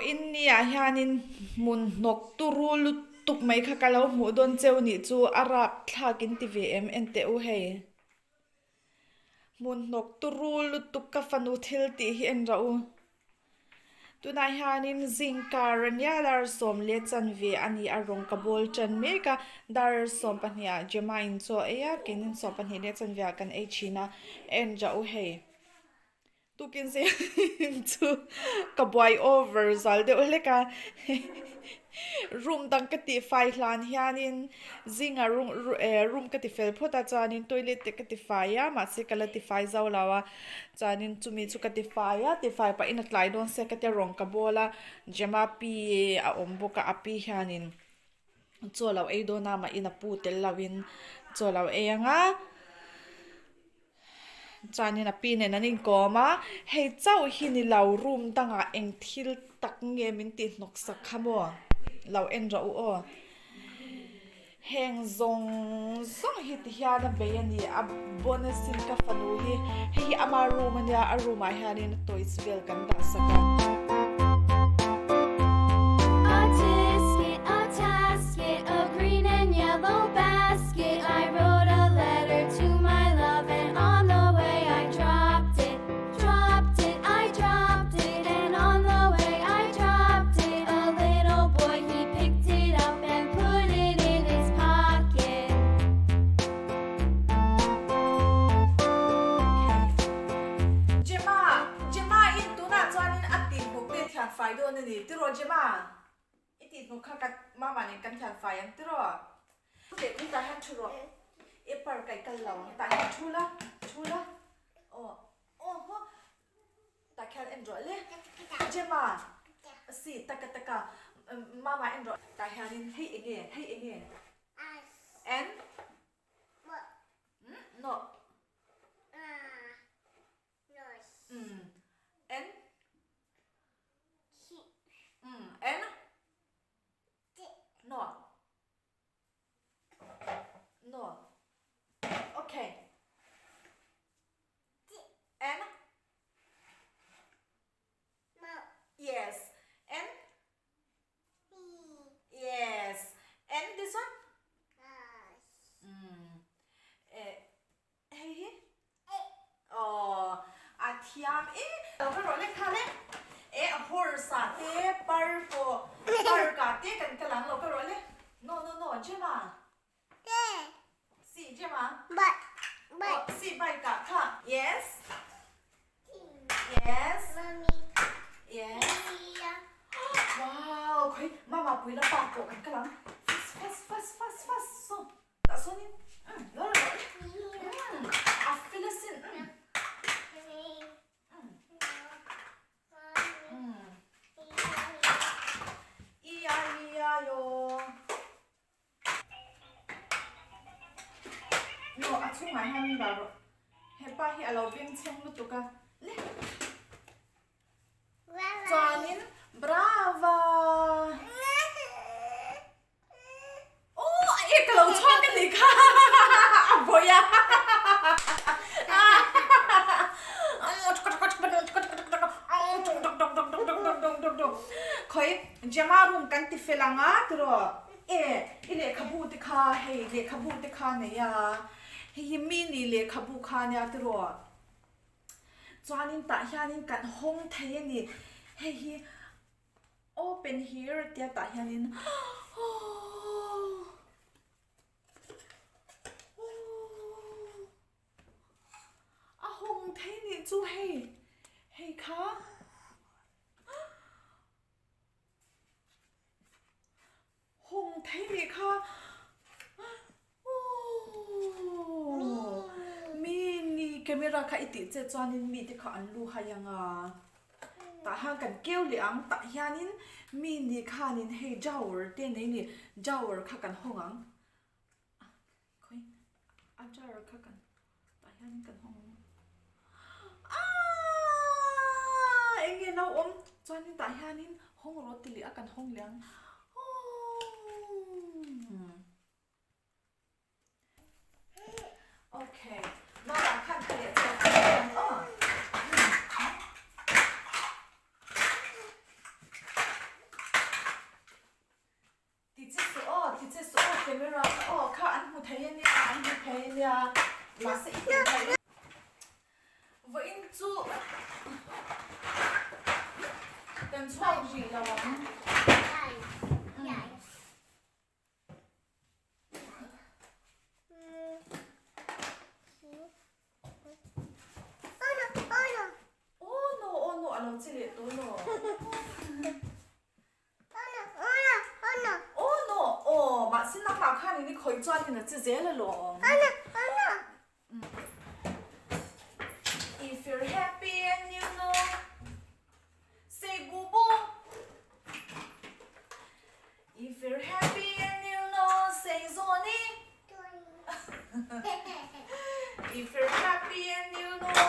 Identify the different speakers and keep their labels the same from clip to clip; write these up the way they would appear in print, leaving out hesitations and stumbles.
Speaker 1: Vawiin ni ah hianin hmun hnawk turu lutuk mai kha ka lo hmuh dawn cheu nih chu a rapthlak in ti ve em en teh u hei. Hmun hnawk turu lutuk ka fanu thil tih hi en rawh u. Tunah hianin zingkar ania dar 10 leh chanve a ni a rawng ka bawl tan mek a dar 12 ah Gemma in chaw ei a keinin 12 leh chanve ah kan ei thin a en rawh u hei. Tukin zing chu ka buai over zal deuh hlek a room dang ka tih fai hlan hianin zingah room room ka ti fel phawt a chuanin toilet te ka ti fai a mahse ka la ti fai zo lo a chuanin chumi chu ka ti fai a ti fai pahin a tlai dawn sia ka tia rawng ka bawl a Gemma pi a awm bawk a a pi hianin chaw lo ei dawn a mahin a pu tel lovin chaw lo ei ang a. Chuanin a pi nen an inkawm a, hei chauh hi ni lo room dangah eng thil tak nge min tih hnawk sak kha maw? Lo en rawh u aw. Heng zawng zawng hi ti hian a bei a ni, a bonus in ka fanu hi, hei hi ama room a nia, a room ah hianin a toys vel kan dah sak a.
Speaker 2: A tisket, a tasket, a green and yellow basket, I wrote a letter to my love and on the way I dropped it, dropped it, I dropped it, and on the way I dropped it, a little boy he picked it up and put it in his pocket.
Speaker 1: Gemma, Gemma in tunah chuanin a tihmuk te thian fai dawn a ni tiraw Gemma? I tihmuk kha ka mama nen kan thian fai ang tiraw? Teh khui tah hian thu rawh. I par kaih kal lo ang tah hian thu la, thu la. Aw, aw haw. Tah khian en rawh le. Gemma, si taka taka mama en rawh. Tah hianin hei enge, hei enge. En. No. En. En. No. No. Okay. N. Yes. N. Yes. N this one? Eh, hei hi? Aw, a thiam e. Lo ka rawh lek kha le. E a horse ah te, park aw, park ah te kan kal ang lo ka rawh le. No, no, no, Gemma. Si, Gemma. Aw, si bike ah kha. Yes. Yes. Yes. Wow, khawi mama pui la park pawh kan kal ang. Fast, fast, fast, fast, fast. So, tah sawnin, umm, lo la rawh. Umm, a fel asin, umm. Umm. Umm. Iya, iya, yo. No, a chhungah hian min dah rawh. Hepa hi a lo beng chheng lutuk a. Le. Chuanin, brava! Oh, a ek a lo chhuak a nih kha. A vawi a. Khawi, Gemma room kan ti fel ang a tiraw? E, i lehkhabu te kha hei lehkhabu te kha nei a, hei hi mini lehkhabu kha nia tiraw? Chuanin tah hianin kan hawng thei a ni, hei hi open here tia tah hianin aww aww a hawng thei nih chu hei, hei kha. Hawng thei nih kha aww mi ni camera kha i tih che chuanin mi te kha an lu hai ang a tah hian kan keu leh ang tah hianin mi ni khanin hei drawer te nei ni drawer kha kan hawng ang khawi a drawer kha kan tah hianin kan hawng ang aaa eng nge lo awm chuanin tah hianin hawng rawh ti leh a kan hawng leh ang aww okay mama khan ka leh chhuak ang aw. Mahse i tih hmaih Vawiin chu kan chhuak rih lo ang. Aw no aw no a lo che leh tawh lo. Aw no aw mahse nangmah khanin i khawih chuanin a che zel alawm. If you're happy and you know say boo boo If you're happy and you know say Zawni If you're happy and you know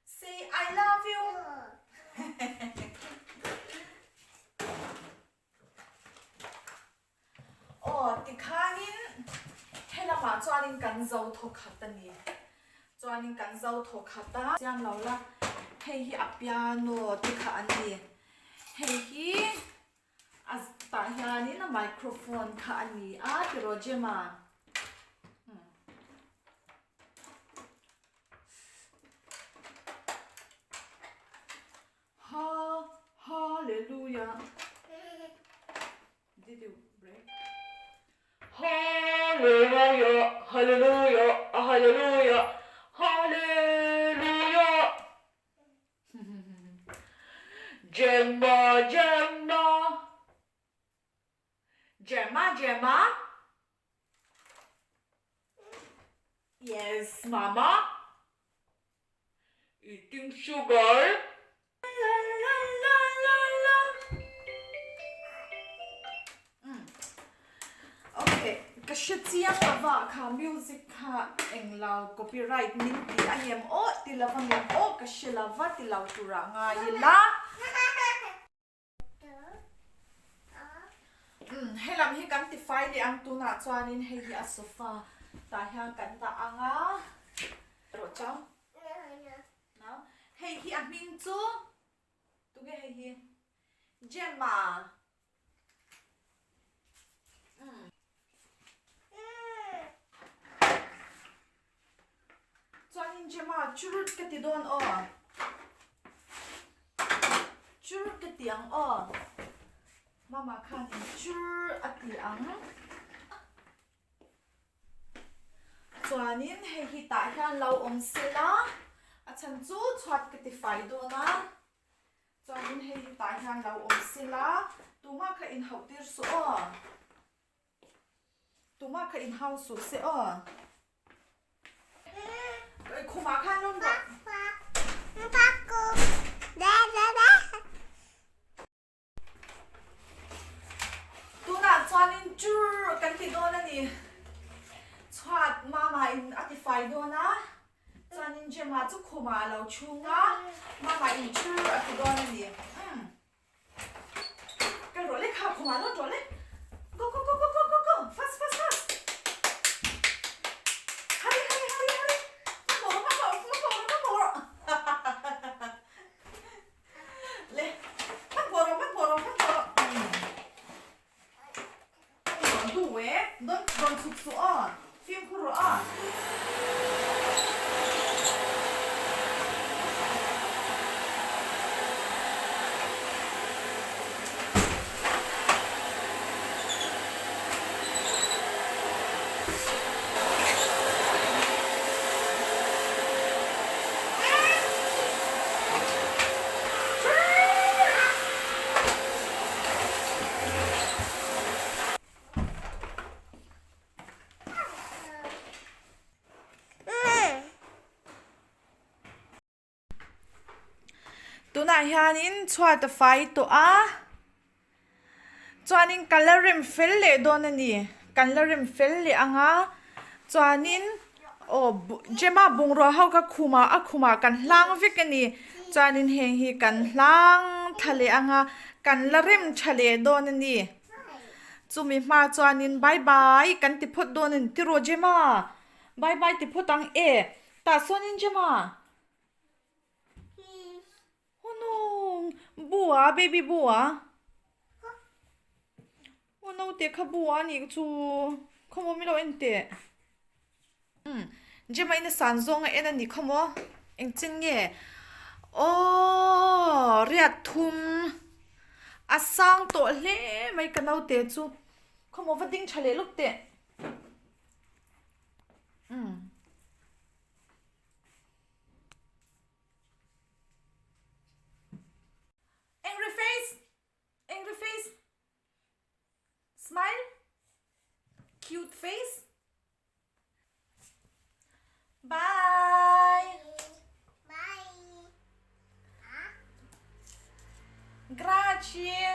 Speaker 1: Say I love you Aw tikhanin helamah chuanin kan zo thaw khat a ni. Chuanin kan zo thaw khat a. Chiang lo la, hei hi a piano te kha an ni. Hei hi a tah hianin a microphone kha a ni a tiraw Gemma? Ha hallelujah Did you break? Hallelujah hallelujah hallelujah hallelujah Gemma Gemma Gemma Gemma Yes mama Eating sugar Okay, ka hre chiang lova kha music kha englo copyright min ti a ngem aw ti lova ngem aw ka hre lova ti lo turah ngai ila. Umm helam hi kan tifai leh ang tunah chuanin hei hi a sofa tah hian kan dah ang a rawh chang no hei hi a hming chu tunge hei hi Gemma umm Chuanin Gemma churut ka ti dawn aw. Chur ka ti ang aw. Mama khanin chur a ti ang. Chuanin hei hi tah hian lo awm sela a chhan chu chhuat ka ti fai dawn a. Chuanin hei hi tah hian lo awm sela tumah kha inhauh tir suh aw. Tumah kha inhau suh se aw. Khumah khan rawn rawh. Tunah chuanin chur kan ti dawn a ni. Chhuat mama in a ti fai dawn a. Chuanin Gemma chu khumah a lo chhung a. Mama in chur a ti dawn a ni. Kal rawh le kha khumah lawt rawh le. Go go go go go go go fast fast fast. Hurry hurry hurry hurry. Hmanhmawh rawh hmanhmawh hmanhmawh rawh hmanhmawh rawh. Le hmanhmawh rawh hmanhmawh rawh hmanhmawh rawh. Rawn duh e, dawn rawn chhuk suh aw, fimkhur rawh a. Tunah hianin chhuat a fai tawh a, chuanin ka la rem fel leh dawn a ni, kan la rem fel leh ang a, chuanin aw Gemma bungrua ho kha khumah a khumah kan hlang vek a ni, chuanin heng hi kan hlang thla leh ang a, kan la rem tha leh dawn a ni. Chumi hma chuanin bye bye kan ti phawt dawn a ni tiraw Gemma? Bye bye ti phawt ang e, tah sawnin Gemma? Oh no, bu a baby bu a. Oh naute kha bu a nih chu, khawmaw milo en teh. Umm. Gemma in a san zawng a en a ni khaw maw? Engchin nge? Aww riat thum a sang tawh hle mai ka naute chu khaw maw va ding tha leh lawk teh. Umm. Angry face! Angry face! Smile! Cute face! Bye!
Speaker 2: Bye!
Speaker 1: Grazie!